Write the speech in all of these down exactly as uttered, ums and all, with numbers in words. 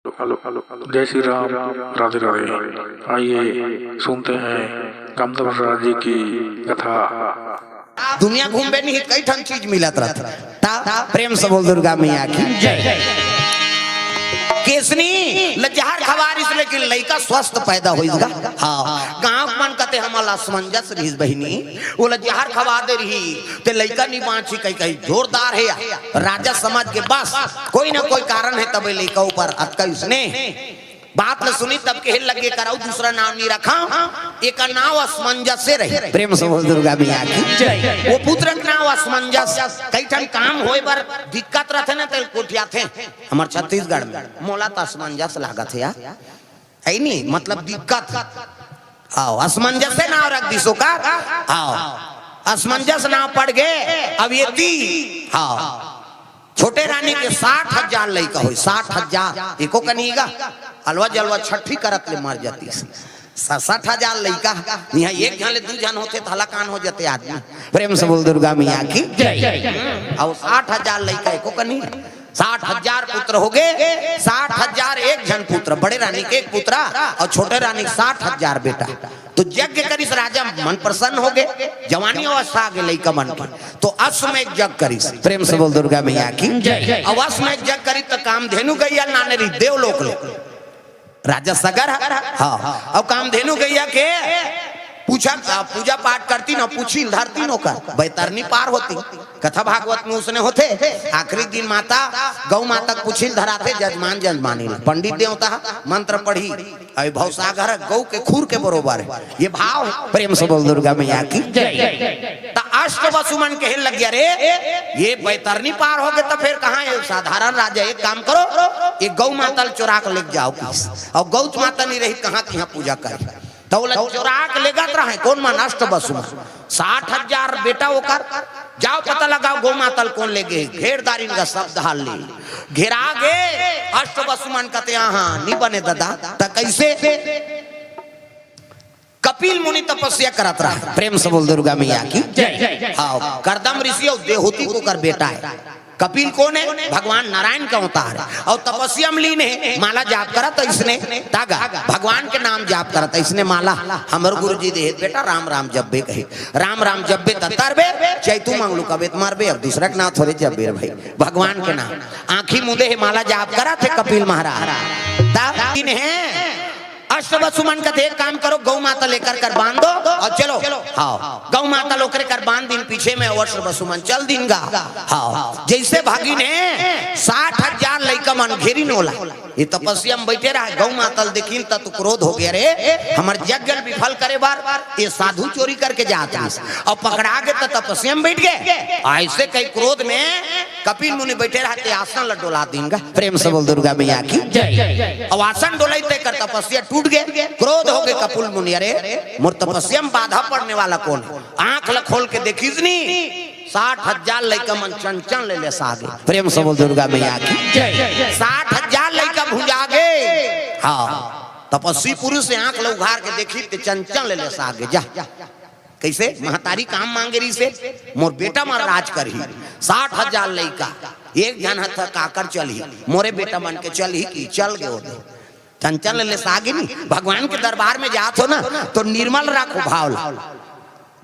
जय श्री राम। राधे राधे। आइए सुनते हैं कामदेव राजा जी की कथा। दुनिया घूमबे नहीं, कई ठन चीज मिलत रहत। ता प्रेम से बोल दुर्गा मैया की जय। केसनी ल जहर खवा रिस, लेकिन लइका स्वस्थ पैदा होइस गा। हाँ, गांव मन कथे हमला असमंजस रिहिस बहिनी, ओला जहर खवा दे रही ते लइका नी बांची कही कही जोरदार हे। राजा समझ के बस कोई ना कोई कारण हे, तबे लइका ऊपर अतका स्नेह। बात ल सुनी तब कहे लगे करऊ दूसरा नाम नी रखा, एकर नाम असमंजस से रही। प्रेम से बोल दुर्गा मैया की जय। वो पुत्र के नाम असमंजस। कई ठन काम होए बर दिक्कत रहथे ना, तेल कोठियाथे। हमर छत्तीसगढ़ में मोला त असमंजस लागत हे यार, है नी, मतलब दिक्कत। हाँ, असमंजस से नाम रख दिस ओकर। हाँ, असमंजस नाम पड़ गे। अब ये ती, हाँ, छोटे रानी के साठ हजार लइका होई, साठ हजार। एको कनी गा, अलवा जलवा छठी करत ले मर जातिस। सड़सठ हजार लइका, इहाँ एक झन ले दू झन होथे त हलाकान हो जाते आदमी। प्रेम से बोल दुर्गा मैया की जय। अउ साठ हजार लइका एको कनी, साठ हजार पुत्र हो गे। साठ हजार एक झन पुत्र, बड़े रानी के एक पुत्र अउ छोटे रानी के साठ हजार बेटा। तो यज्ञ करिस, राजा मन प्रसन्न हो गे, जवानी अवस्था आ गे लइका मन के, तो अश्वमेघ यज्ञ करिस। प्रेम से बोल दुर्गा मैया की जय। अउ अश्वमेघ यज्ञ करिस त कामधेनु गैया लाने रही देवलोक ले। राजा सगर ह-, हाँ, अउ कामधेनु गैया के पूछा, आ, पूजा पाठ करतिन अउ पूछिल धरतिन ओकर, बैतरनी पार होतिन। कथा भागवत में उसने होथे, आखिरी दिन माता, गौ माता के पूछिल धराथे, जजमान जजमानी ल। पंडित देवता ह, मंत्र पढ़ी, अउ भवसागर ह, गौ के खूर के बरोबर हे, ये भाव हे। प्रेम से बोल दुर्गा मैया की जय। त अष्ट वसु मन कहे लग गया, "रे, ये बैतरनी पार हो गे त फेर कहाँ हे साधारण राजा? एक काम करो, ये गौ माता ल चोरा के लेके जाओ किस, अउ गौ माता नहीं रही, कहाँ के यहाँ पूजा करे?" त ओला चोरा के लेगत रहे। कौन मन? अष्ट वसु मन, साठ हजार बेटा ओकर। जाओ पता लगाओ गौ माता ल कौन ले गे। घेरदारिन का शब्द हाल ले घेरा गे। अष्ट वसु मन कथे, "हाँ, नी बने ददा।" त कैसे? कपिल मुनि तपस्या करत रहा। प्रेम से बोल दुर्गा मैया की जय। हाँ, करदम ऋषि अउ देहूति के ओकर बेटा हे। कपिल कौन हे? भगवान नारायण के अवतार हे। अउ तपस्या में लीन हे, माला जाप करत अइसने तागा, भगवान के नाम जाप करत अइसने माला। हमर गुरुजी देहे बेटा राम राम जब्बे कहे, राम राम जब्बे त तरबे, चैतू मंगलू कबे त मरबे, अब दूसरा के नाम थोड़े जब्बे रे भाई, भगवान के नाम। आँखी मुदे हे, माला जाप करत हे कपिल महाराज। तब लीन हे अष्ट वसु मन कथे, "एक काम करो, गौ माता ल एकर कर बांध दो अउ चलो।" हाँ, गौ माता ल ओकरे कर बांध दिन, पीछे में अष्ट वसु मन चल दिन गा। हाँ, जैसे भागिन हे, साठ हजार लइका मन घेरिन ओला। ये तपस्या में बैठे रहा, गौ माता ल देखिन त तो क्रोध हो गया, "रे, हमर यज्ञ ल विफल करे बर ये साधु चोरी करके जात रहिस, अउ पकड़ा गे त तपस्या में बैठ गे।" ऐसे कई क्रोध में कपिल मुनि बैठे रहते, आसन ल डोला दिन गा। प्रेम से बोल दुर्गा मैया की जय। अब आसन डोलाई ते कर तपस्या टूट गे, क्रोध हो गे कपिल मुनि, "अरे, मोर तपस्या में बाधा पड़ने वाला कौन है?" आंख ल खोल के देखिस नी, साठ हजार लइका मन चंचल ले लेसा गे। प्रेम से बोल दुर्गा मैया की जय। साठ हजार लइका भुंजा गे। हाँ, तपस्वी पुरुष से आंख ल उघार के देखिस ते चंचल ले लेसा गे। जा, कैसे? महतारी काम मांगे रहिसे, "मोर बेटा मन राज करही।" साठ हजार लइका, एक झन ह त काकर चलही, मोरे बेटा मन के चलही कि चल गे ओदे। चंचल ले सागे नी, भगवान के दरबार में जात हो ना, तो निर्मल रखो भाव ला।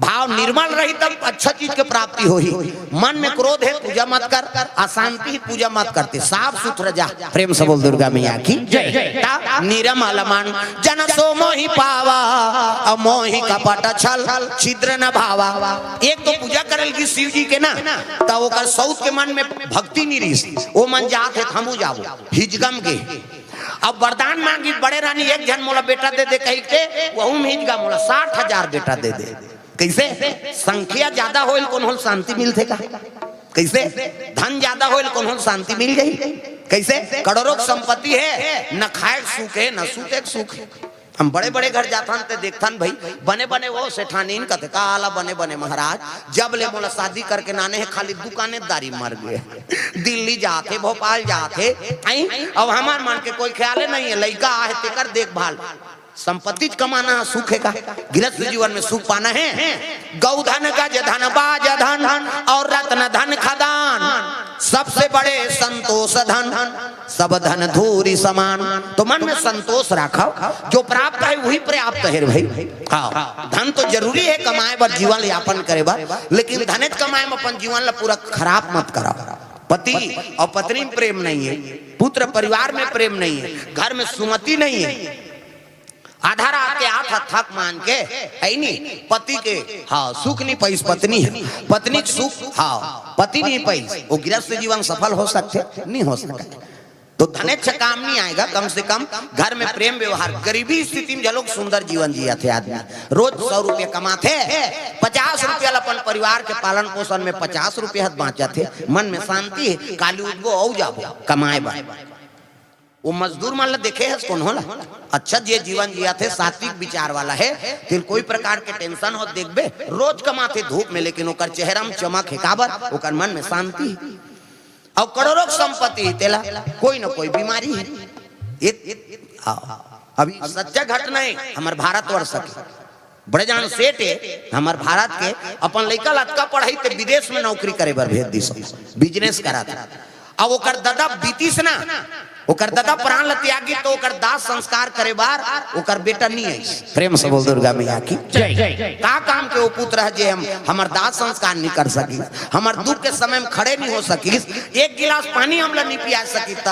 भाव निर्मल रही तब अच्छा चीज के प्राप्ति होही। मन में क्रोध हे, पूजा मत कर, अशांति ही पूजा मत करते, साफ सुथरा जा। प्रेम से बोल दुर्गा मैया की जय। ता निर्मल मन जन सो मोहि पावा, अउ मोहि कपट छल छिद्र न भावा। एक तो पूजा करल की शिव जी के ना, त ओकर सौत के मन में भक्ति नहीं रही, वो मन जात हे त हमू जाबो, हिजगम गे। अब वरदान मांगी, बड़े रानी एक झन मोला बेटा दे दे कही के, वहू में हिजगा मोला साठ हजार बेटा दे दे। कैसे? संख्या ज्यादा होइल कोनो ल शांति मिलथे का? कैसे? धन ज्यादा होइल कोनो ल शांति मिल जाही? कैसे? करोड़ों की संपत्ति हे, न खाए के सुख हे, न सूते के सुख हे। हम बड़े बड़े घर जाथन ते देखथन भाई, बने बने वो सेठानीन कथे, "का आला बने बने महाराज, जब ले मोला शादी करके नाने हे खाली दुकानेदारी मर गे, दिल्ली जाथे, भोपाल जाथे, आई, अब हमार मन के कोई ख्याले नहीं है, लइका आहे तेकर देखभाल।" संपत्ति कमाना सुख हे का? गृहस्थ जीवन में सुख पाना हे। गौ धन, गज धन, बाज धन और रत्न धन खदान, सबसे बड़े संतोष धन, सब धन धूरि समान। तो मन में संतोष राखव, जो प्राप्त हे वही पर्याप्त हे रे भाई। हाँ, धन तो जरूरी हे कमाए बर, जीवन यापन करे बर, लेकिन धनेच कमाए में अपन जीवन ला पूरा खराब मत करव। पति और पत्नी में प्रेम नहीं हे, पुत्र परिवार में प्रेम नहीं हे, घर में सुमति नहीं हे, आधा रात के आत हस थक मान के, हे नी? पति के, हाँ, सुख नहीं पाइस पत्नी हे, पत्नी के सुख, हाँ, पति नहीं पाइस, वो गृहस्थ जीवन सफल हो सकथे? नहीं हो सकथे। तो धनेच काम नहीं आएगा, कम से कम घर में प्रेम व्यवहार। गरीबी स्थिति में घलोक सुंदर जीवन जियत हे आदमी, रोज सौ रुपया कमाथे, पचास रुपया ला अपन परिवार के पालन पोषण में पचास रुपया हत बाँचत हे, मन में शांति हे, काली उठबो अउ जाबो कमाए बर। वो मजदूर मन ला देखे हस कोनो ला? अच्छा, जे जीवन जियत हे, सात्विक विचार वाला हे, तेला कोई प्रकार के tension होत देखबे, रोज कमाथे धूप में, लेकिन ओकर चेहरा में चमक हे। काबर? ओकर मन में शांति हे। अउ करोड़ों के संपत्ति हे, तेला कोई न कोई बीमारी हे। ये, ये, हाँ, अभी सच्चा घटना हे हमर भारतवर्ष के। बड़े जान सेठ हे हमर भारत के, अपन लइका ला अतका पढ़ाइस ते विदेश में नौकरी करे बर भेज दिस, business करत हे। अब ओकर ददा बीतिस ना, ओकर ददा प्राण ल त्यागिस, तो ओकर दाह संस्कार करे बर ओकर बेटा नहीं आइस। प्रेम से बोल दुर्गा मैया की। जय। का काम के वो पुत्र हे जे हम, हमर दाह संस्कार नहीं कर सकिस, हमर दुख के समय में खड़े नहीं हो सकिस, एक गिलास पानी हमला नहीं पिया सकिस, त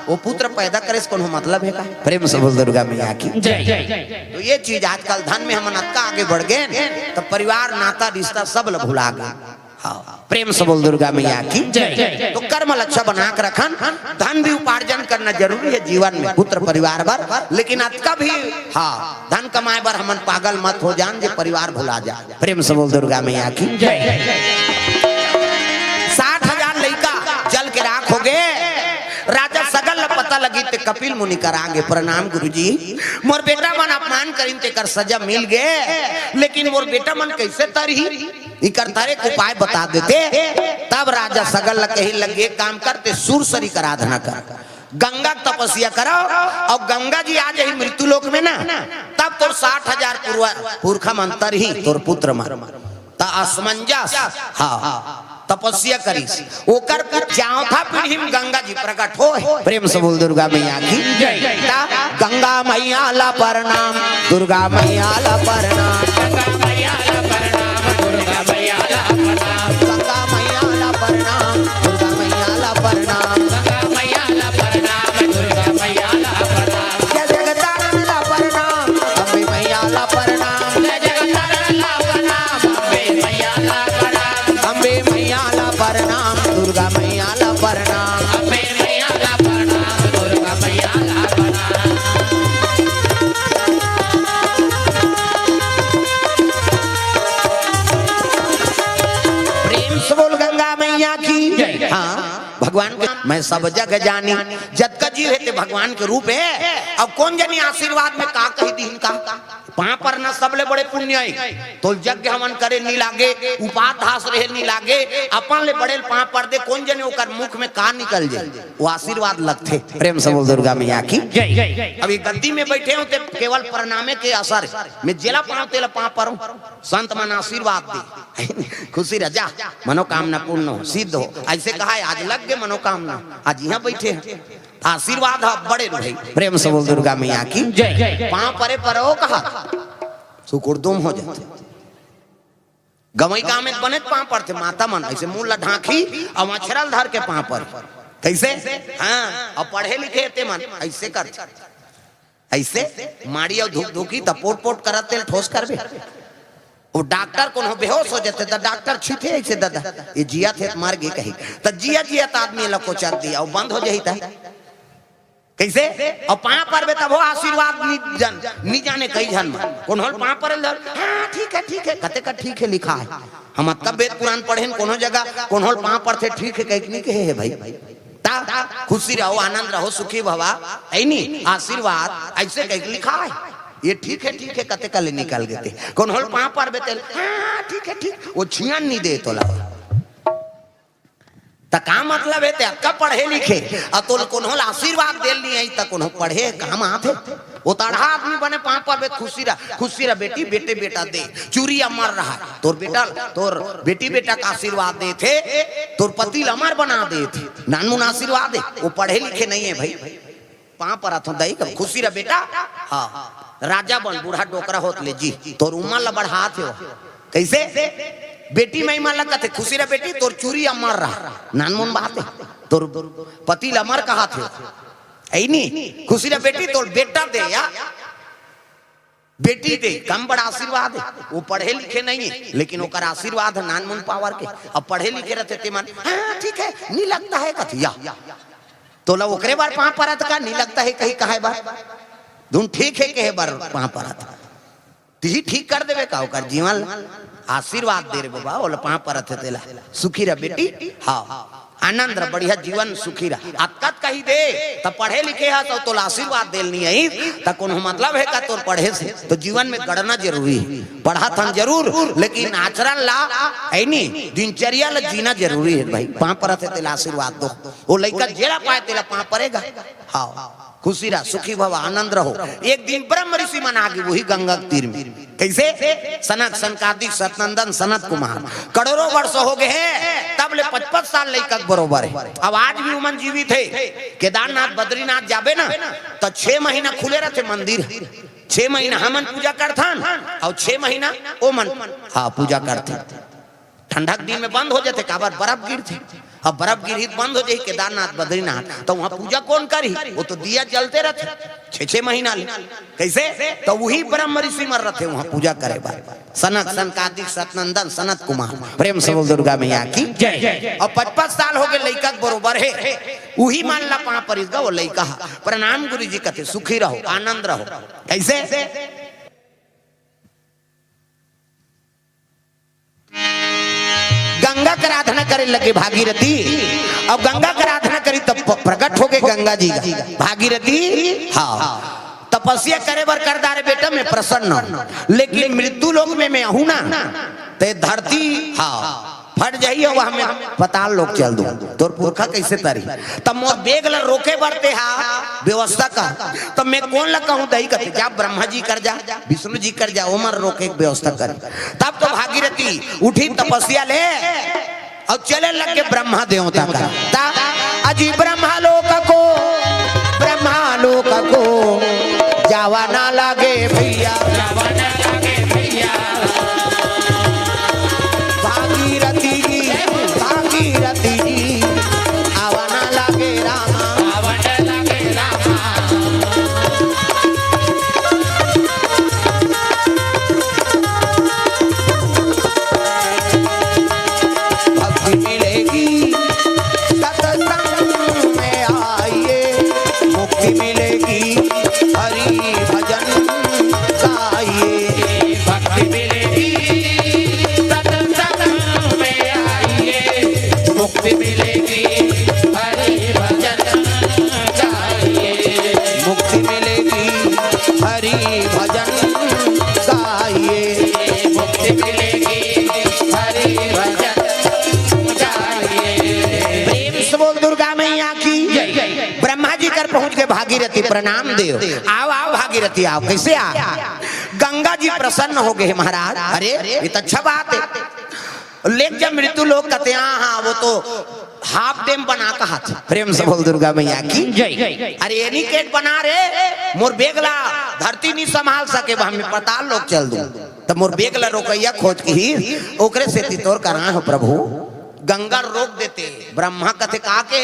वो पुत्र पैदा करे से कोनो मतलब हे का? प्रेम से बोल दुर्गा मैया की। जय। तो ये चीज आजकल धन में हमन अतका आगे बढ़ गए, तो परिवार, नाता, रिश्ता सब ल भुला गए। हाँ, प्रेम से बोल दुर्गा मैया की। जय। तो कर्म ल अच्छा बना के रखन, धन भी उपार्जन करना जरूरी हे जीवन में, पुत्र परिवार बर, लेकिन अतका भी, हाँ, धन कमाए बर हमन पागल मत हो जान, जे परिवार भुला जा। प्रेम से बोल दुर्गा मैया की। जय। साठ हजार लइका जल के राख हो गे। राजा सगल ल पता लगिस ते कपिल मुनि करा गे, "प्रणाम गुरुजी, मोर बेटा मन अपमान करिन तेकर सजा मिल गे, लेकिन मोर बेटा मन कैसे तरही?" इकर तरे एक उपाय बता देते। तब राजा सगल ल कहे लगे, "एक काम कर, ते सूरसरी कर आराधना कर, गंगा के तपस्या करो, अउ गंगा जी आ जाही मृत्यु लोक में ना, तब तोर साठ हजार पुरखा मन तरही, तोर पुत्र मन।" त असमंजस, हाँ, तपस्या करिस, ओकर पुर-, चौथा पीढ़ी में गंगा जी प्रकट होय। प्रेम से बोल दुर्गा मैया की। जय। त गंगा मैया ला प्रणाम, दुर्गा मैया ला प्रणाम। गंगा मैया ला प्रणाम, दुर्गा मैया ला प्रणाम। गंगा मैया ला प्रणाम, दुर्गा मैया ला प्रणाम। गंगा मैया ला प्रणाम, दुर्गा मैया ला प्रणाम। जय जगतारण ला प्रणाम, अम्बे मैया ला प्रणाम। जय जगतारण ला प्रणाम, अम्बे मैया ला प्रणाम। अम्बे मैया ला प्रणाम, दुर्गा मैया ला प्रणाम। अम्बे मैया ला प्रणाम, दुर्गा मैया ला प्रणाम। प्रेम से बोल गंगा मैया की। जय। हाँ, भगवान के मैं सब जग जानी, जतका जीव हे ते भगवान के रूप हे। अब कोन जनी आशीर्वाद में का कहि दिहिन का? पाँव परना सबले बड़े पुण्य हे। तोला यज्ञ हवन करे नी लागे, उपास रहे नी लागे, अपन ले बड़े ल पाँव पर दे, कोन जनी ओकर मुख में का निकल जाय, वो आशीर्वाद लगथे। प्रेम से बोल दुर्गा मैया की। जय। अभी गद्दी में बैठे हों ते केवल प्रणामे के असर हे। मैं जेला पाँव तेला पाँव परहूं, संत मन आशीर्वाद दे। खुशी रह जा, मनोकामना पूर्ण हो, सिद्ध हो, ऐसे कहा हे, आज लग गे मनोकामना, आज इहाँ बैठे हन। आशीर्वाद ह बड़े रे भाई। प्रेम से बोल दुर्गा मैया की। जय। पाँव परे परो कहा, सुकुड़दुम हो जाथे। गंवई गाँव में बने पाँव परथे, माता मन ऐसे मुंह ला ढांकही अउ अछरल धर के पाँव परही। कैसे? हाँ, अउ पढ़े लिखे हे ते मन ऐसे करथे। ऐसे माड़ी अउ धुकधुकी त पोट पोट करत तेला ठोस करबे। वो डॉक्टर कोनो बेहोश हो जाथे त डॉक्टर छींटे ऐसे, "ददा, ये जियत हे त मर गे," कही। त जियत जियत आदमी ला कोचक दिही, वो बंद हो जाही त। कैसे? अउ पाँव परबे तभो आशीर्वाद नी जान, नी जाने कई झन मन। कोनो ल पाँव परे ल धर, "हाँ, ठीक हे, ठीक हे," कते का ठीक हे लिखाय। हम अतका वेद पुराण पढ़ेन, कोनो जगह कोनो ल पाँव परथे ठीक हे कहिके नी कहे हे भाई। त खुशी रहो, आनंद रहो, सुखी भवा, हे नी? आशीर्वाद ऐसे कहिके लिखाय। ये ठीक हे, ठीक हे, कते का ले निकल गे ते। कोनो ल पाँव परबे ते, "हाँ, ठीक हे, ठीक," वो छियन नी दे तोला। त का मतलब हे, ते अतका पढ़े लिखे, अउ तोला कोनो ल आशीर्वाद दे ल नी आही, त कोनो पढ़े काम आथे? पोतड़हा आदमी बने पाँव परबे, खुशी रह, खुशी रह बेटी, बेटे बेटा दे, चूरी अमर रहा। तोर बेटा, तोर बेटी बेटा का आशीर्वाद देथे, तोर पति ल अमर बना देथे। नानमुन आशीर्वाद हे, वो पढ़े लिखे नहीं है भाई। पाँव परत हों दई, खुशी रह बेटा। हाँ, राजा बन, बूढ़ा डोकरा होत ले जी, तोर उमर ल बढ़ात हे। कइसे? बेटी माई मन ल कथे, खुशी रह बेटी, तोर चूरी अमर रहा। नानमुन बात हे, तोर पति ल अमर कहत हे। अइ नी, खुशी रह बेटी, तोर बेटा दे या बेटी दे, कम बड़ा आशीर्वाद हे। वो पढ़े लिखे नहीं है, लेकिन ओकर आशीर्वाद हे नानमुन पावर के। अब पढ़े लिखे रहते ते मन, "हाँ, ठीक है, नहीं लगता है," कथे या। तोला ओकरे बर पाँव परत का, "नहीं लगता है" कही कहे बर? धुन ठीक है कहे बर पाँव परत। तिही ठीक कर देबे का ओकर जीवन ल? आशीर्वाद दे रे बाबा, ओला पाँव परत हे तेला। सुखी रह बेटी, हाँ, आनंद रह, बढ़िया जीवन सुखी रह। अतकत कही दे, त पढ़े लिखे हस, अउ तोला आशीर्वाद देल नहीं आई, त कोनो मतलब हे का तोर पढ़े से? तो जीवन में गड़ना जरूरी हे। पढ़त हन जरूर, लेकिन आचरण ला, है नी, दिनचर्या ला जीना जरूरी हे भाई। पाँव परत हे तेला आशीर्वाद दो। वो लइका जेला पाए तेला पाँव परेगा। हाँ, खुशी रह, सुखी भव, आनंद रहो। एक दिन ब्रह्म ऋषि मन आगे वही गंगा के तीर में। कइसे? सनक, सनकादिक, सतनंदन, सनत कुमार, करोड़ों वर्ष हो गए हे, तब ले पचपन साल लइका के बरोबर हे। अब आज भी उमन जीवित हे। केदारनाथ, बद्रीनाथ जाबे ना, त छह महीना खुले रहथे मंदिर। छह महीना हमन पूजा करथन, अउ छह महीना ओमन, हाँ, पूजा करथे। ठंडा के दिन में बंद हो जाथे, काबर? बर्फ गिरथे। अब बर्फ गिरही त बंद हो जाही केदारनाथ, बद्रीनाथ, त उहाँ पूजा कोन करही? वो तो दिया जलते रहथे छह छह महीना ले। कइसे? त उही ब्रह्म ऋषि मन रहथे उहाँ पूजा करे बर। सनक, सनकादिक, सतनंदन, सनत कुमार। प्रेम से बोल दुर्गा मैया की जय। अब पचपन साल हो गए, लइका के बरोबर हे, उही मन ला पाँव परिस गा, वो लइका ह। प्रणाम गुरु जी कथे, सुखी रहो, आनंद रहो। कइसे? गंगा के आराधना करे लगे भागीरथी। अब गंगा के आराधना करी तब प-, प्रकट हो गए गंगा जी। भागीरथी, हाँ, तपस्या करे बर कर डारे बेटा, मैं प्रसन्न हूँ, लेकिन मृत्यु लोक में मैं आहूँ ना, ते धरती, हाँ, फट जाही, अउ वहाँ मैं पताल लोक चल दूँ। तोर पुरखा कइसे तरही? तब मोर बेग ला रोके बर ते हा व्यवस्था कर। तब मैं कोन ला कहूँ दई कथे, जा ब्रह्मा जी कर जा, विष्णु जी कर जा, ओमन रोके के व्यवस्था कर। तब तो भागीरथी उठी तपस्या ले अउ चले लग गे ब्रह्मा देवता कर। ता अजी ब्रह्मा लोक को, ब्रह्मा लोक को जावा ना लागे भैया। भागीरथी जी, भागीरथी जी, आवा ना लागे रामा। भक्ति मिलेगी सत्संग में आइए, मुक्ति मिलेगी हरि भजन गाइए। भक्ति मिलेगी सत्संग में आइए, मुक्ति मिलेगी हरि भजन गाइए। मुक्ति मिलेगी हरि भजन गाइए। मुक्ति मिलेगी हरि भजन गाइए। प्रेम से बोल दुर्गा मैया की जय। ब्रह्मा जी कर पहुंच गए भागीरथी, प्रणाम देव। आओ, आओ भागीरथी, आओ। कइसे आ? गंगा जी प्रसन्न हो गए महाराज। अरे, ये तो अच्छा बात हे। लेग जा मृत्यु लोक कथे, हाँ, हाँ, वो तो हाफ डैम बना कहत। प्रेम से बोल दुर्गा मैया की जय। अरे, एनीकेट बना रे, मोर बेग ला धरती नहीं संभाल सके, वहाँ मैं पताल लोक चल दूँ। त मोर बेग ला रोकइया खोज किहिस, ओकरे सेती तोर करा हँव प्रभु। गंगा रोक देते, ब्रह्मा कथे का के,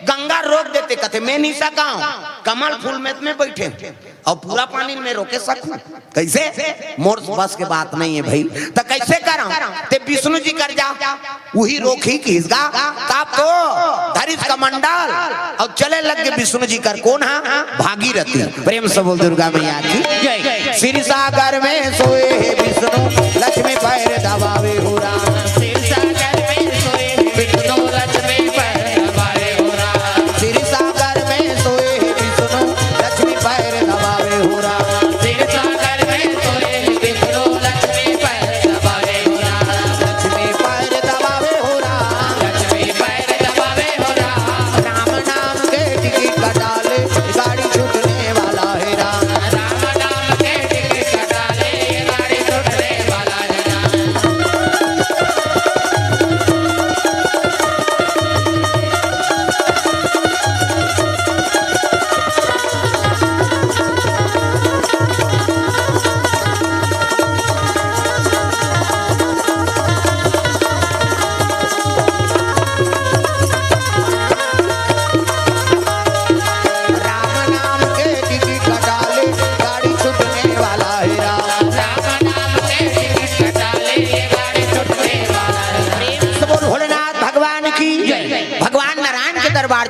गंगा रोक देते, कथे मैं नहीं सकँव, कमल फूल में त मैं बइठे हँव अउ पूरा पानी ल मैं रोके सकँव? कइसे? मोर बस के बात नहीं हे भई। त कइसे करँव? ते विष्णु जी कर जा, उही रोकही किहिस गा। तब तो धरिस कमंडल अउ चले लग गे विष्णु जी कर। कोन हा? भागीरथी। प्रेम से बोल दुर्गा मैया की जय। क्षीर सागर में सोए हे विष्णु, लक्ष्मी पैर दबावे हो राम। क्षीर सागर में सोए हे विष्णु, लक्ष्मी पैर दबावे हो राम। क्षीर सागर में सोए हे विष्णु, लक्ष्मी पैर दबावे हो राम। क्षीर सागर में सोए हे विष्णु, लक्ष्मी पैर दबावे हो राम। लक्ष्मी पैर दबावे हो राम। लक्ष्मी पैर दबावे हो राम। राम नाम के टिकट कटा ले, गाड़ी छूटने वाला है राम।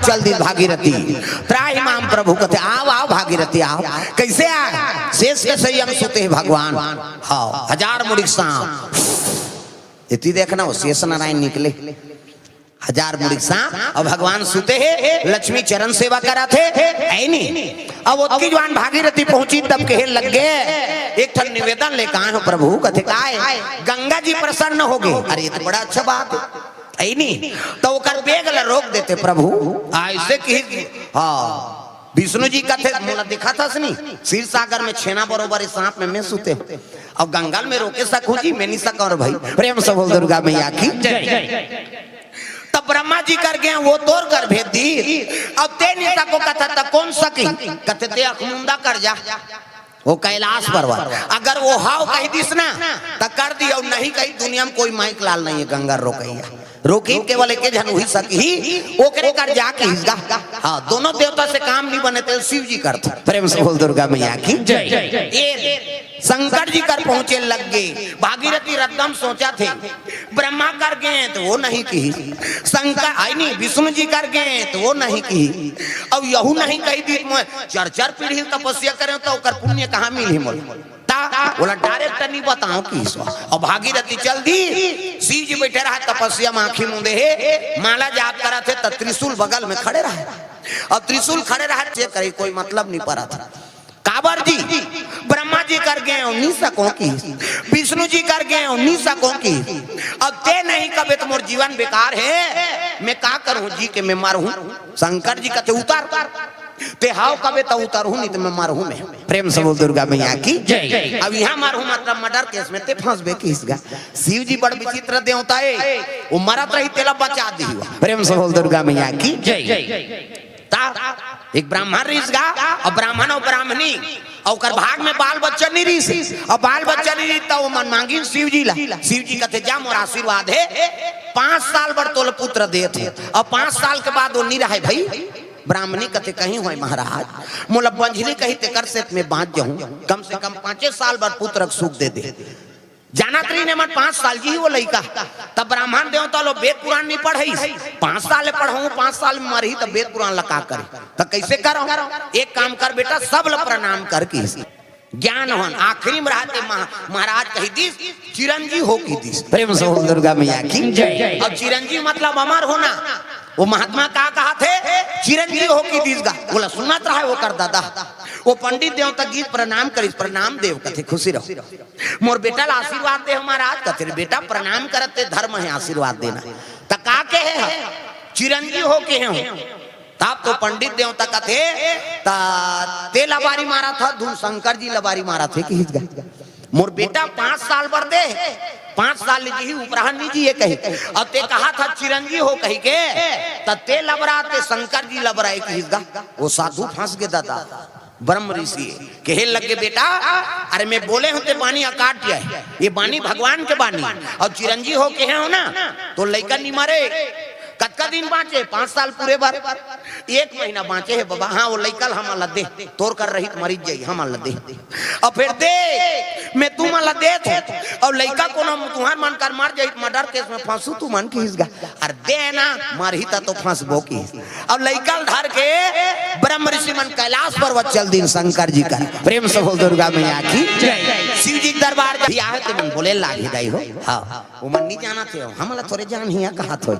चल दी भागीरथी। त्राहि माम प्रभु कथे, आव, आव भागीरथी, आव। कइसे आय? शेष के संयम सुते हे भगवान। हाँ, हजार मुड़ी के सांप। एती देखना, वो शेष नारायण निकले। हजार मुड़ी के सांप, अउ भगवान सुते हे, लक्ष्मी चरण सेवा करत हे, हे नी? अब ओतकी जुवार भागीरथी पहुंचिस, तब कहे लग गे, एक ठन निवेदन लेके आय हंव प्रभु, कथे काय? गंगा जी प्रसन्न हो गे। अरे, ये तो बड़ा अच्छा बात हे, हे नी? त ओकर बेग ल रोक देते प्रभु, अइसे कि, हाँ, विष्णु जी कथे, मोला दिखत हस नी, क्षीर सागर में छेना बरोबर इस सांप में मैं सुते हंव। अब गंगा ल मैं रोके सकहूं जी, मैं नइ सकंव रे भाई। प्रेम से बोल दुर्गा मैया की जय। तब ब्रह्मा जी कर गे, वो तोर कर भेज दिस। अब तें नइ सको कथा, त कोन सकही? कथे तें अखमुंदा कर जा, वो कैलाश पर्वत। अगर वो हव कहि दिस ना, त कर दिही, अउ नहीं कही, दुनिया में कोई माई के लाल नइ हे गंगा ल रोकइया। रोकही केवल एके झन, उही सकही, ओकरे कर जा किहिस गा। हाँ, दोनों देवता से काम नइ बने, तेला शिव जी करथे। प्रेम से बोल दुर्गा मैया की जय। ये शंकर जी कर पहुंचे लग गे। भागीरथी रद्दम सोचत हे, ब्रह्मा कर गे त वो नहीं किहिस, शंकर, अइ नी, विष्णु जी कर गे त वो नहीं किहिस, अब यहू नहीं कहि दिस, मैं चार चार पीढ़ी तपस्या करेंव त ओकर पुण्य कहाँ मिलही मोला? त ओला direct नइ बतांव किहिस। अब भागीरथी चल दिस, शिव जी बइठे रहय तपस्या में, आंखी मूंदे हे, माला जाप करत हे, त त्रिशूल बगल में खड़े रहय। अब त्रिशूल खड़े रहय, चेक करही, कोई मतलब नइ परत हे। काबर जी, ब्रह्मा जी कर गे हंव, नइ सकंव किहिस, विष्णु जी कर गे हंव, नइ सकंव किहिस। अब तें नहीं कबे त मोर जीवन बेकार हे, मैं का करहूं जी के मैं मरहूं। शंकर जी कथे उतर, तें हव कबे त उतरहूं, नइ त मैं मरहूं मैं। प्रेम से बोल दुर्गा मैया की जय। अब इहां मरहूं मतलब murder case में तें फंसबे किहिस गा। शिव जी बड़ विचित्र देवता हे, वो मरत रही तेला बचा दिही। प्रेम से बोल दुर्गा मैया की जय। त एक ब्राह्मण रिहिस गा, अउ ब्राह्मण अउ ब्राह्मणी, अउ ओकर भाग में बाल बच्चा नइ रिहिस, अउ बाल बच्चा नइ रिहिस, त ओमन मांगिन शिव जी ला। शिव जी कथे, जा मोर आशीर्वाद हे, पांच साल बर तोला पुत्र देत हंव, अउ पांच साल के बाद वो नइ रहय भई। ब्राह्मणी कथे, कहीं होय महाराज, मोला बंझनी कही तेकर सेती मैं बांच जाहूं, कम से कम पांचे साल बर पुत्र के सुख दे दे। जानत रहिन एमन पांच साल जीही वो लइका। तब ब्राह्मण देवता लो वेद पुराण नइ पढ़इस। पांच साल ले पढ़हूं, पांच साल में मरही, तब वेद पुराण ला का करही? तब कइसे करंव? एक काम कर बेटा, सब ला प्रणाम कर किहिस। ज्ञान होन आखिरी में रहते महा-, महाराज कहि दिस, चिरंजी हो कहि दिस। प्रेम से बोल दुर्गा मैया की जय। अब चिरंजी मतलब अमर होना। वो महात्मा का कहत हे? चिरंजी हो कहि दिस गा। ओला सुनत रहय ओकर दादा। वो पंडित देवता गिस प्रणाम करिस, प्रणाम देव कथे, खुशी रहो। मोर बेटा ला आशीर्वाद दे महाराज। कथे, "रे बेटा, प्रणाम करत ते धर्म हे आशीर्वाद देना।" त का कहे हे? चिरंजी हो कहे हो। तब तो पंडित देवता कथे, "त तें लबारी मारत हस, धुन शंकर जी लबारी मारत हे," किहिस गा। "मोर बेटा पांच साल बर दे, पांच साल ले जीही, उपराहा नइ जीए," कही। अउ तें कहत हस चिरंजी हो कहिके, त तें लबरा, तें शंकर जी लबरा हे किहिस गा। वो साधु फंस गे दादा। ब्रह्म ऋषि हे, कहे लगे, "बेटा, अरे मैं बोले हंव ते बानी अकाट जाय, ये बानी भगवान के बानी, अउ चिरंजी हो कहे हंव ना, तोर लइका नइ मरे।" कतका दिन बांचे? पांच साल पूरे बर। एक महीना बांचे हे बबा। हाँ, वो लइका ला हमन ला दे, तोर कर रही त मरिच जाही, हमन ला दे। अउ फेर दे, मैं तुमन ला देत हंव, अउ लइका कोनो तुंहर मन कर मर जाही त murder case में फंसहू तुमन, किहिस गा। अरे दे ना, मरही त तो फंसबो किहिस। अउ लइका ल धर के ब्रह्म ऋषि मन कैलाश पर्वत चल दिन शंकर जी कर। प्रेम से बोल दुर्गा मैया की जय। शिव जी के दरबार जब आए ते मन बोले लागही दाई हो। हाँ, वो मन नइ जानत हे, हमला थोरे जानही कहत होय।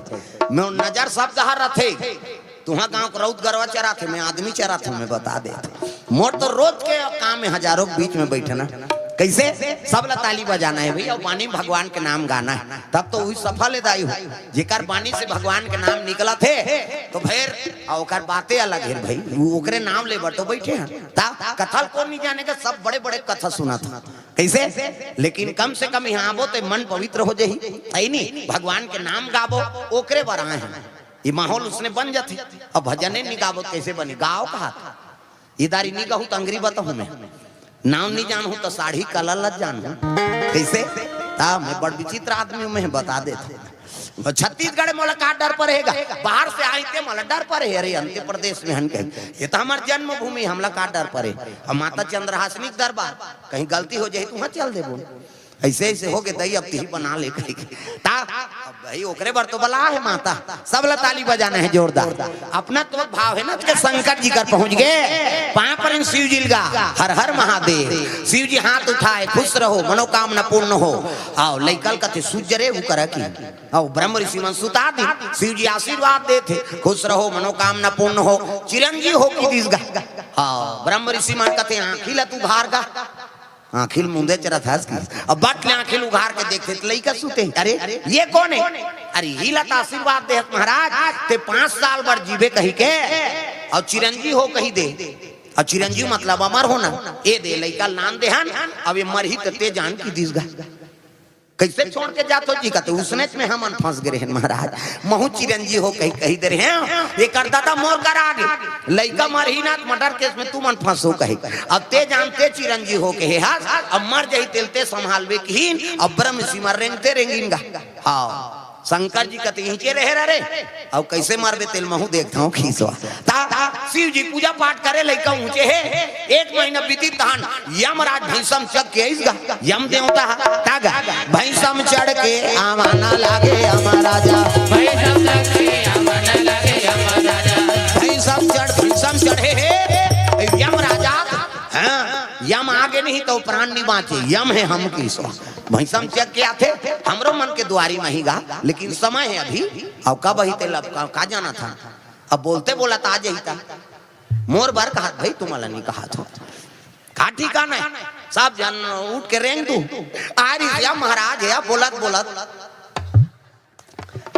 मैं नजर सब डहर रथे। तुंहर गांव के रउत गरवा चराथे, मैं आदमी चराथंव, मैं बता देत हंव। मोर तो रोज के काम हे हजारों के बीच में बइठना। कइसे? सब ला ताली बजाना हे भई, अउ बानी भगवान के नाम गाना हे, तब तो उही सफल हे दाई हो। जेकर बानी से भगवान के नाम निकलत हे, तो फेर, अउ ओकर बाते अलग हे भई, वो ओकरे नाम ले बर तो बइठे हन। त कथा ल कोन नइ जाने गा, सब बड़े-बड़े कथा सुनत हन। कइसे? लेकिन कम से कम इहां आबो ते मन पवित्र हो जाही, हे नी? भगवान के नाम गाबो, ओकरे बर आए हन। ये माहौल उसने बन जाथे। अब भजने नइ गाबो त कइसे बनी? गाव कहात। ये दारी नइ गाहू त अंगरी बताहूं मैं। नाम नइ जानहूं त साड़ी कला ल जानहूं। कइसे? त मैं बड़ विचित्र आदमी हंव, मैं बता देत हंव। छत्तीसगढ़ मोला का डर परे हे गा? बाहर से आए ते मोला डर परे हे। अरे अंत्य प्रदेश में हन कहीं, ये त हमर जन्मभूमि, हमला का डर परे? अब माता चंद्रहासिनी के दरबार, कहीं गलती हो जाही त उहां चल देबो। अइसे अइसे हो गे दाई, अब तिही बना ले कहिके। त भाई, ओकरे बर तो बला हे माता, सब ला ताली बजाना हे जोरदार। अपना तो भाव हे ना, के शंकर जी कर पहुंच गे, पांव परेन शिव जी लगा, हर हर महादेव। शिव जी हाथ उठाए, खुश रहो, मनोकामना पूर्ण हो। अउ लइका ल कथे, "सूत जा रे, ऊ करा की।" अउ ब्रह्म ऋषि मन सुता दे, शिव जी आशीर्वाद देथे, "खुश रहो, मनोकामना पूर्ण हो, चिरंजीव हो" कहि दिस गा। हाँ, ब्रह्म ऋषि मन कथे, "आंखी ला तो उघार गा।" आंखी ल मुंदे चरत हस कि। अब बट ले आंखी ल उघार के देखथे त लइका सुते हे। "अरे, ये कोन हे?" "अरे, इही ला त आशीर्वाद देहत महाराज, ते पांच साल बर जीबे कहि के, अउ चिरंजीव हो कहि दे।" अउ चिरंजीव मतलब अमर होना। ए दे लइका ल नाम देहन, अब ये मरही त ते जान कहि दिस गा। "कइसे छोड़ के जाथो जी?" कथे, "उसनेच में हमन फंस गे रहेन महाराज, महूं चिरंजीव हो कहि, कहि दे रहेंव, एकर ददा मोर करा आगे, लइका मरही ना त murder case में तुमन फंसहू कहि, अब ते जानते चिरंजीव हो कहे हस, अब मर जाही तेला ते संभालबे" कहिन। अब ब्रह्म ऋषि मन रेंगते रेंगिन गा। हाँ, शंकर जी कथे, "इहिंचे रहे रे, अउ कइसे मरबे तेला महूं देखथंव" कहिस गा। त शिव जी पूजा पाठ करे, लइका उँहचे हे, एक महीना बीतिस तहन यमराज भैंसा म चघ के आइस गा, यम देवता ह, त गा, "भैंसा म चढ़ के आवाना लागे यमराजा।" भैंसा म चढ़ के आवाना लागे यमराजा। भैंसा म चढ़, भैंसा म चढ़े हे यमराजा। हाँ, यम आगे नहीं त प्राण नि बांचे, यम हे हम कहिस गा। भैंसा म चघ के आथे, हमरो मन के दुवारी म ही गा, लेकिन समय हे अभी, अउ कब आही तेला अब का, का जानथन। अब बोलते बोलत आ जाही त मोर बर कहत भाई, तुमन ला नि कहत हों। का ठिकाना हे? सब झन उठ के रेंग दू। आ रहिस या महाराज, या बोलत बोलत।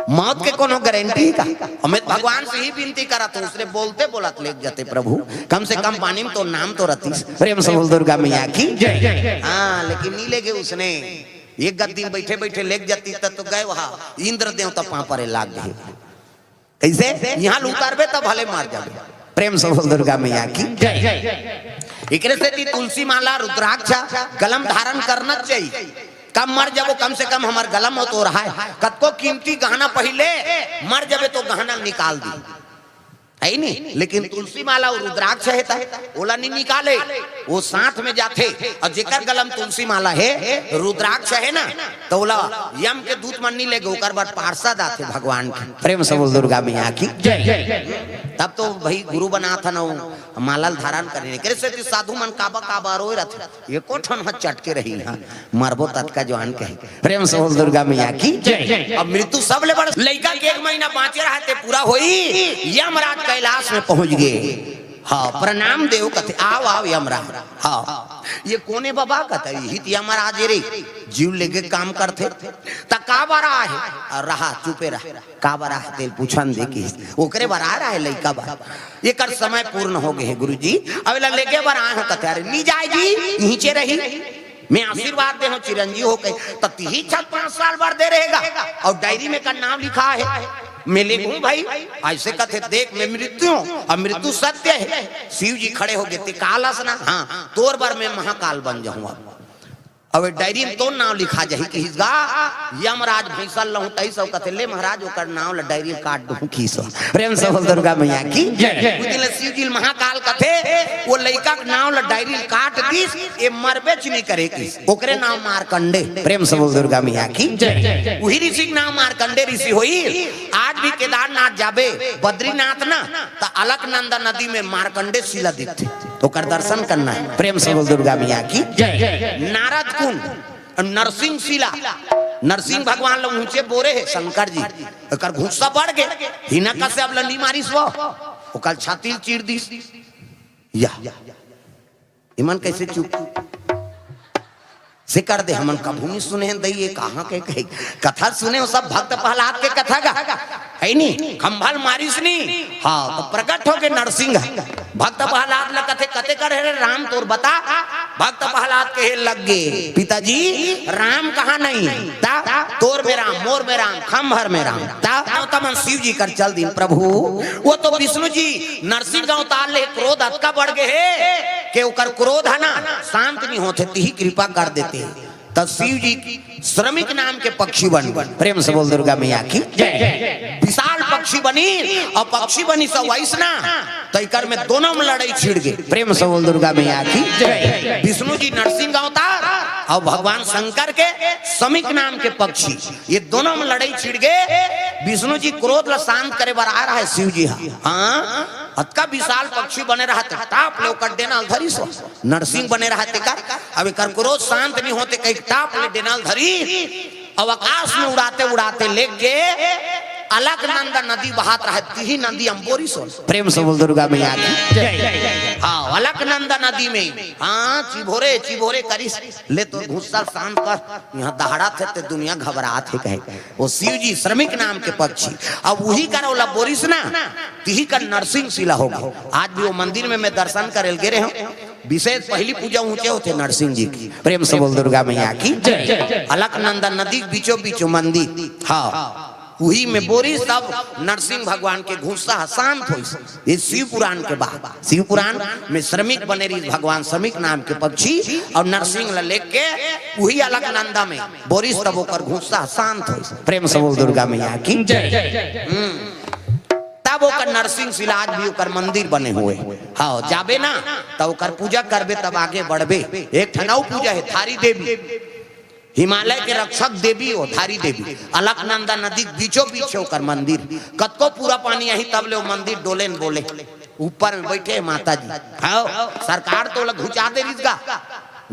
मौत के कोनो गारंटी हे का? अमित भगवान से ही बिनती करत हों, उसने बोलते बोलत लेग जाते प्रभु। कम से कम पानी म तो नाम तो रतिस। प्रेम से बोल दुर्गा मैया की। जय। हाँ, लेकिन नि लेगे उसने। एक गद्दी म बइठे बइठे लेग जातिस त तो गए वहाँ, इंद्र देवता पाँव परे लाग गे। कइसे? इहाँ ले उतरबे त भले मर जाबे। प्रेम से बोल दुर्गा मैया की। जय। एकरे सेती तुलसी माला, रुद्राक्ष, गला म धारण करना चाहिए। कब मर जाबो, कम से कम हमर गला म तो रहय। कतको कीमती गहना पहिर ले, मर जाबे तो गहना निकाल दी, हे नी? लेकिन तुलसी माला अउ रुद्राक्ष हे त ओला नि निकाले, ओ साथ म जाथे। अउ जेकर गला म तुलसी माला हे, रुद्राक्ष हे ना, त ओला यम के दूत मन नि लेगे, ओकर बर पार्षद आथे भगवान के। प्रेम से बोल दुर्गा मैया की। जय। तब तो भाई गुरु बनाथन अउ माला ल धारण करिन। एकरे सेती साधु मन काबर काबर रोए रथे, एको ठन ह चटके रही, हाँ, मरबो ततका जवान कहे। प्रेम से बोल दुर्गा मैया की। जय। अब मृत्यु सबले बड़, लइका के एक महीना बांचे रहय ते पूरा होई, यमराज कैलाश म पहुंच गे। हाँ, प्रणाम देव कथे, "आव, आव यमराज।" हाँ, "ये कोन ए बबा?" कथे, "इही त यमराज ए रे, जीव लेगे काम करथे।" "त काबर आय हे?" "अउ रहा, चुपे रहा।" "काबर आय हे तेला पूछन दे" कहिस। "ओकरे बर आय रहय लइका बर, एकर समय पूर्ण हो गे हे गुरुजी, अब एला लेगे बर आय हंव।" कथे, "अरे नि जाय जी, इहिंचे रही, मैं आशीर्वाद दे हंव चिरंजीव हो कहि।" "त तिही छत पांच साल बर दे रहे गा, अउ डायरी म एकर नाम लिखा हे, मैं लेगहूं भाई।" अइसे कथे, "देख, मैं मृत्यु हंव, अउ मृत्यु सत्य हे।" शिव जी खड़े हो गे, "ते काल अस ना, हाँ, तोर बर मैं महाकाल बन जाहूं अब।" अउ ए डायरी म तोर नांव लिखा जाही कहिस गा। यमराज भैंसा ल लहुंटाइस अउ कथे, "ले महाराज, ओकर नांव ल डायरी ल काट दूं" कहिस गा। प्रेम से बोल दुर्गा मैया की। जय। उ दिन ले शिव जी ल महाकाल कथे, ओ लइका के नांव ल डायरी ल काट दिस, ए मरबेच नि करे कहिस। ओकरे नांव मार्कंडे। प्रेम से बोल दुर्गा मैया की। जय। उही ऋषि के नांव मार्कंडे ऋषि होइस। आज भी केदारनाथ जाबे, बद्रीनाथ ना, त अलकनंदा नदी म मार्कंडे शिला दिखथे। ओकर दर्शन करना हे। प्रेम से बोल दुर्गा मैया की। जय। नारद कुंड, नरसिंह शिला, नरसिंह भगवान ल उँहचे बोरे हे शंकर जी, ओकर गुस्सा बढ़ गे, हिरण्यकश्यप ल नि मारिस वो, ओकर छाती ल चीर दिस। या, इमन कइसे चुप से कर दे, हमन कभू नि सुने हन दई, ए कहाँ के कहे कथा सुने हो, सब भक्त प्रहलाद के कथा गा, हे नी? खंभा ल मारिस नी, हाँ, त प्रकट हो गे नरसिंह। भक्त प्रहलाद ल कथे, "कते कर हे रे राम तोर बता?" भक्त प्रहलाद कहे लग गे, "पिताजी, राम कहाँ नहीं, त तोर में राम, मोर में राम, खंभर में राम।" त तमन शिव जी कर चल दिन, "प्रभु, ओ तो विष्णु जी नरसिंह अवतार ले क्रोध अतका बढ़ गे हे, के ओकर क्रोध हे ना, शांत नि होथे, तिही कृपा कर देते।" त शिव जी श्रमिक नाम के पक्षी बन गे। प्रेम से बोल दुर्गा मैया की। जय। विशाल पक्षी बनिस, अउ पक्षी बनिस अइसना, त एकर म दोनों म लड़ई छिड़ गे। प्रेम से बोल दुर्गा मैया की। जय। विष्णु जी नरसिंह अवतार, अउ भगवान शंकर के शमीक नाम के पक्षी, ये दोनों में लड़ई छिड़ गे। विष्णु जी क्रोध ला शांत करे बर आ रहा है शिव जी हा। हाँ, अतका विशाल पक्षी बने रहा थे, टाप ले ओकर डेना ल धरिस हो। नरसिंह बने रहा थे का, अब एकर क्रोध शांत नहीं होते, कहीं टाप ले डेना ल धरिस। अब आकाश में उड़ाते उड़ाते लेके अलकनंदा नदी बहात रहा, तिही नदी अम्बोरिस हो। प्रेम से बोल दुर्गा मैया की जय। हाँ, अलकनंदा नदी में, हाँ, चिभोरे चिभोरे करिस। ले तो गुस्सा शांत कर, यहाँ दहाड़ाथे ते दुनिया घबराथे कहे। वो शिव जी शमीक नाम के पक्षी, अब वही कर ओला बोरिस ना, तिही कर नरसिंह शिला होगे। आज भी वो मंदिर में मैं दर्शन करे ल गे रहे हूँ। विशेष पहली पूजा ऊंचे होते नरसिंह जी की। प्रेम से बोल दुर्गा मैया की जय। अलकनंदा नदी के बीचों बीचों मंदिर। हाँ, उही में बोरिस, तब नरसिंह भगवान के गुस्सा शांत होइस। ये शिव पुराण के बात। शिव पुराण में शमीक बने रहिस भगवान शमीक नाम के पक्षी, अउ नरसिंह ला लेके उही अलकनंदा में बोरिस, तब ओकर गुस्सा शांत होइस। प्रेम से बोल दुर्गा मैया की जय। तब ओकर नरसिंह शिला आज भी ओकर मंदिर बने हुए। हाँ, जाबे ना, तब ओकर पूजा करबे, तब आगे बढ़बे। एक ठन अउ पूजा है धारी देवी, हिमालय के रक्षक देवी हो धारी देवी, अलकनंदा नदी के बीचों बीच है ओकर मंदिर। कतको पूरा पानी आही तब ले वो मंदिर डोले न बोले। ऊपर में बैठे है माता जी। हाँ, सरकार तो ओला घुचा दे रिहिस गा।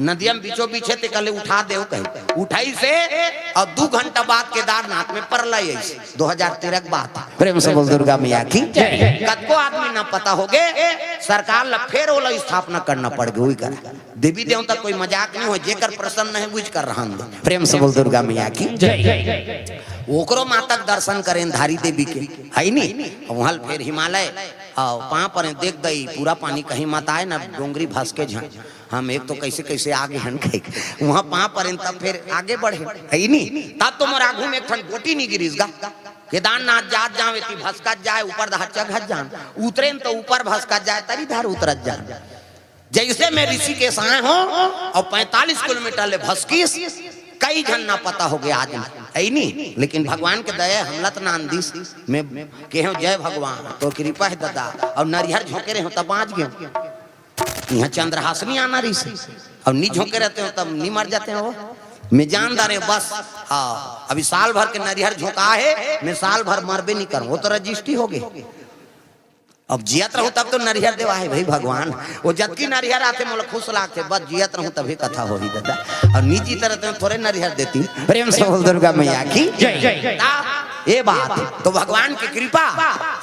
नदिया में बीचों बीच है ते कहले उठा देव कहे। उठाइस हे अउ दू घंटा बाद केदारनाथ में प्रलय अइस। दो हजार तेरह के बात। प्रेम से बोल दुर्गा मैया की जय। कतको आदमी ना पता होगे, सरकार ला फेर ओला स्थापना करना पड़ गे। वही करा देवी देवता कोई मजाक नहीं हो, जेकर प्रसन्न है, बुझ कर रहन दो। प्रेम से बोल दुर्गा मैया की जय। ओकरो माता के दर्शन करेन धारी देवी के, है नी? वहाँ फेर हिमालय, आओ, पाँव परे देख दई, पूरा पानी कहीं मत आए ना, डोंगरी भसके झन। हम एक तो कैसे कैसे आगे हन कहे, वहाँ पाँव परेन तब फेर आगे बढ़े, है नी? तब तो मोर आगू में एक ठन गोटी नहीं गिरिस गा। केदारनाथ जात जावे ती भसकत जाए, ऊपर धार चघत जान, उतरेन तो ऊपर भसकत जाए, तरी धार उतरत जान। जैसे मैं ऋषिकेश आए हों अउ पैंतालीस किलोमीटर ले भसकिस, कई झन ना पता होगे आज में, है नी? लेकिन भगवान के दया, हमला त नान दिस। मैं कहे हों, "जय भगवान, तोर कृपा है दादा।" अउ नरिहर झोंके रहे हों, तब बाँच गे हों। यहाँ चंद्रहासिनी आना रहिस हे, अउ नी झोंके रहते हों, तब नी मर जाते हों वो। मैं जान डारे हों बस। हाँ, अभी साल भर के नरिहर झोंका हे, मैं साल भर मरबे नी करूँ, वो तो रजिस्ट्री होगे। अब जियत रहूं तब तो नरिहर देवाय भाई भगवान। वो जतकी नरिहर आथे मोला खुश लागथे, बस जियत रहूं तभी कथा होही दादा। अउ नी जीत रहते हों थोरे नरिहर देती। प्रेम से बोल दुर्गा मैया की जय। ता ये बात तो भगवान की कृपा।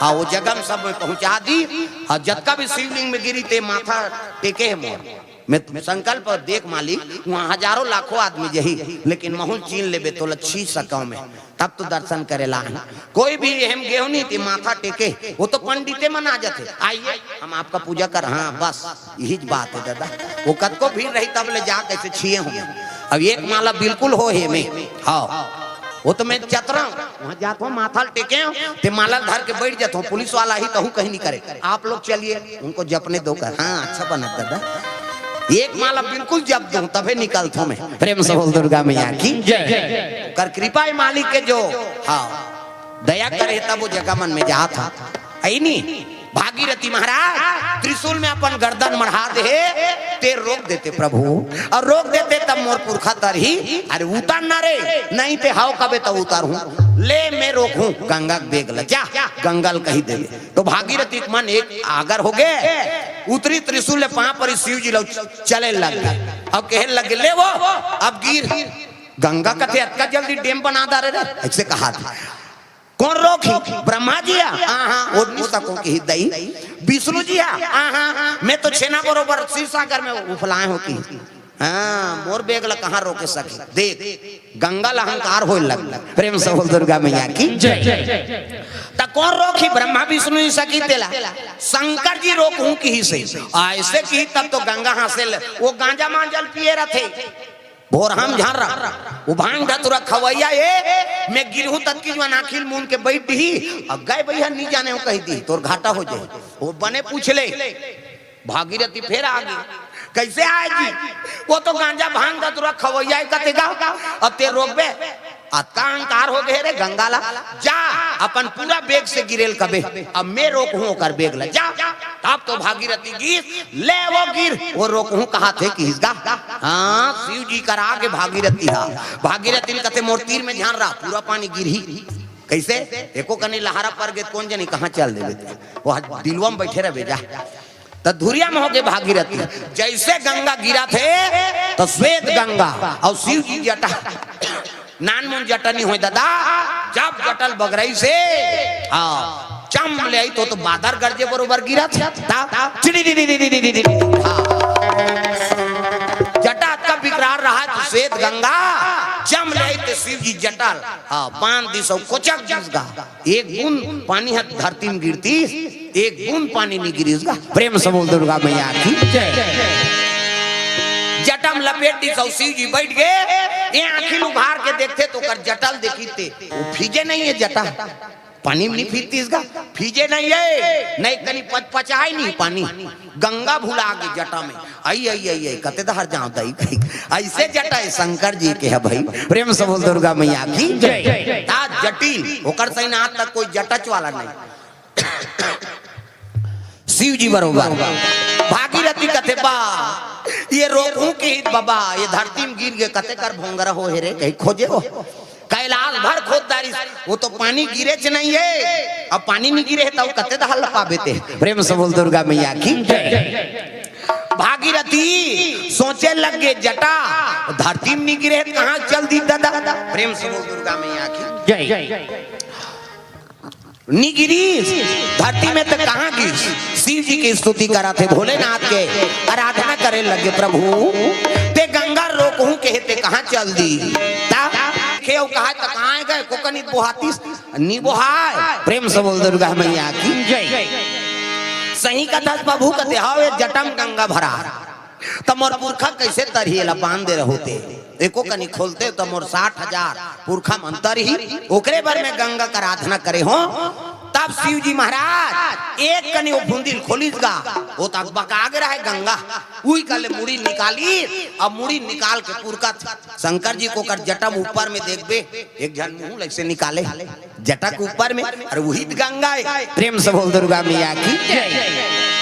हाँ, वो जगह में सब में पहुंचा दी। अउ जतका भी शिवलिंग में गिरी ते माथा टेके हे मोर। मैं संकल्प देख मालिक, वहाँ हजारों लाखों आदमी जही, लेकिन महूँ ल चीन लेबे तोला छी सकव मैं। तब तो दर्शन करे ला आही। कोई भी एहम गेहूं नहीं थी, माथा टेके, वो तो पंडिते मन आ जाते, "आइए, हम आपका पूजा कर।" हाँ, बस यही बात है दादा। वो कतको भीड़ रही तब ले जा कैसे छिए हों। अब एक माला बिल्कुल हो हे में, हाँ, वो तो मैं चतरा हूँ, वहाँ जात हों, माथा ल टेके हों, ते माला ल धर के बैठ जात हों, पुलिस वाला ही कहूँ कहीं नहीं करे, "आप लोग चलिए, उनको जपने दो" कर। हाँ, अच्छा बना दादा, एक माला बिल्कुल जप दूं तभे निकलथों मैं। प्रेम से बोल दुर्गा मैया की जय। कर कृपा है मालिक के जो, हाँ, दया करे तब वो जगह मन में जात हा। है नी? भागीरथी महाराज त्रिशूल में अपन गर्दन मढ़ा दे, ते रोक देते प्रभु, अउ रोक देते तब मोर पुरखा तरही। अरे उतर ना रे, नहीं ते हाव कबे तब उतरहूं। ले मैं रोकहूं गंगा के बेग ल, जा गंगा ल कहि देबे। तो भागीरथी के मन एक आगर होगे, उतरी त्रिशूल ले पांव परी शिव जी ल चले लग गे। अब कहे लग गे, "ले वो, अब गिर।" गंगा कथे, "अतका जल्दी डेम बना डारे रे?" ऐसे कहा था। "कोन रोकही? ब्रह्मा जी हा?" "हाँ, हाँ, ओ नी सकव किही दई।" "विष्णु जी हा?" "हाँ, हाँ, मैं तो छेना बरोबर क्षीर सागर में उफलाए हों किही।" हाँ, मोर बेग ल कहाँ रोके सके? देख, गंगा ल अहंकार होए लग। प्रेम से बोल दुर्गा मैया की जय। त कोन रोकही? ब्रह्मा विष्णु नी सकही तेला, शंकर जी रोकहूं किहिस हे। ऐसे किही तब तो गंगा हाँसे ल, वो गांजा मांजा ल पिए रथे। भोरहा म झन रहा, वो भांग धतुरा खवैया हे, मैं गिरहूं ततकी जुवार आँखी ल मूंद के बैठ दिही, अब गय भैया नी जाने हों कहि दिही, तोर घाटा हो जाही। वो बने पूछ ले, भागीरथी फेर आ गे। "कैसे आए जी?" "वो तो गांजा भांग धतुरा खवैया हे कथे गा, अब ते रोकबे?" "अतका अहंकार हो गे रे गंगा ला, जा अपन पूरा बेग से गिरे ल कबे, अब मैं रोकहूं ओकर बेग ला, जा।" तब तो भागीरथी गिस, "ले वो गिर, वो रोकहूं कहाथे किहिस गा।" हाँ, शिव जी करा के भागीरथी हा। भागीरथी ल कथे, "मोर तीर में ध्यान रहा, पूरा पानी गिरही।" कैसे? एको कनी लहरा पर गे त कोन जनी कहाँ चल देबे ते। वो दिलवा में बैठे रहबे जा। त धुरिया में होगे भागीरथी। जैसे गंगा गिरथे, त श्वेत गंगा अउ शिव जी जटा, नानमुन जटा नहीं होय दादा, जब जटा ल बगरइसे, हाँ, चम ले आई तो, तो बादर गरजे बरोबर गिरथे। ता, ता, चिड़ी D D D D D D D. हाँ। जटा अतका बिकराल रहा त श्वेत गंगा, चम ले आई त शिव जी जटा ल, हाँ, बांध दिस अउ कोचक दिस गा। एक बूंद पानी ह धरती में गिरतिस, एक बूंद पानी नहीं गिरिस गा। प्रेम से बोल दुर्गा मैया की जय। जटा म लपेट दिस अउ शिव जी बैठ गे। ये आँखी ल उघार के देखथे त ओकर जटा ल देखिस ते, वो फीजे नहीं हे जटा, पानी में नहीं फीजतिस गा, फीजे नहीं हे, नहीं कनी पचपचाय नहीं पानी, गंगा भुला गे जटा में। आई, आई, आई, आई, कते डहर जांव दाई कही। अइसे जटा हे शंकर जी के हे भाई। प्रेम से बोल दुर्गा मैया की जय। ता जटिल, ओकर सही आज तक कोई जटच वाला नहीं। शिव जी बरोबर। भागीरथी कथे, "बा, ये रोकहूं कहित बबा, ये धरती में गिर गे, कते कर भोंगरा हो हे रे," कही, "खोजे हो।" कैलाश भर खोद डारिस, वो तो पानी गिरेच नहीं हे। अब पानी नहीं गिरे हे, त कते डहर ल पाबे ते। प्रेम से बोल दुर्गा मैया की जय। भागीरथी सोचे लग गे, "जटा धरती में नहीं गिरे हे, कहाँ चल दिस दादा?" प्रेम से बोल दुर्गा मैया की जय। नहीं गिरिस धरती में, त कहाँ गिरिस? शिव जी की स्तुति करथे, भोलेनाथ के आराधना करे लग गे, "प्रभु, ते गंगा रोकहूं कहे ते कहाँ चल दिस?" ता खे अउ कहा त कहाँ गे, कोकनी बोहातिस, नहीं बोहाय। प्रेम से बोल दुर्गा मैया की जय। सही कथस प्रभु, कथे, "हव, ये जटा म गंगा भरा, त मोर पुरखा कैसे तरही, एला बांध दे रहो ते। एको कनी खोलते त मोर साठ हजार पुरखा मन तरही, ओकरे बर मैं गंगा के आराधना करे हों।" तब शिव जी महाराज एक कनी वो फुंदी ल खोलिस गा, वो त बका गे रहे गंगा, उही कर ले मुड़ी निकालिस, अब मुड़ी निकाल के पुरखा शंकर जी के ओकर जटा म ऊपर में देखबे, एक झन मुंह ल अइसे निकाले, जटा के ऊपर में, अरे उही त गंगा हे। प्रेम से बोल दुर्गा मैया की जय।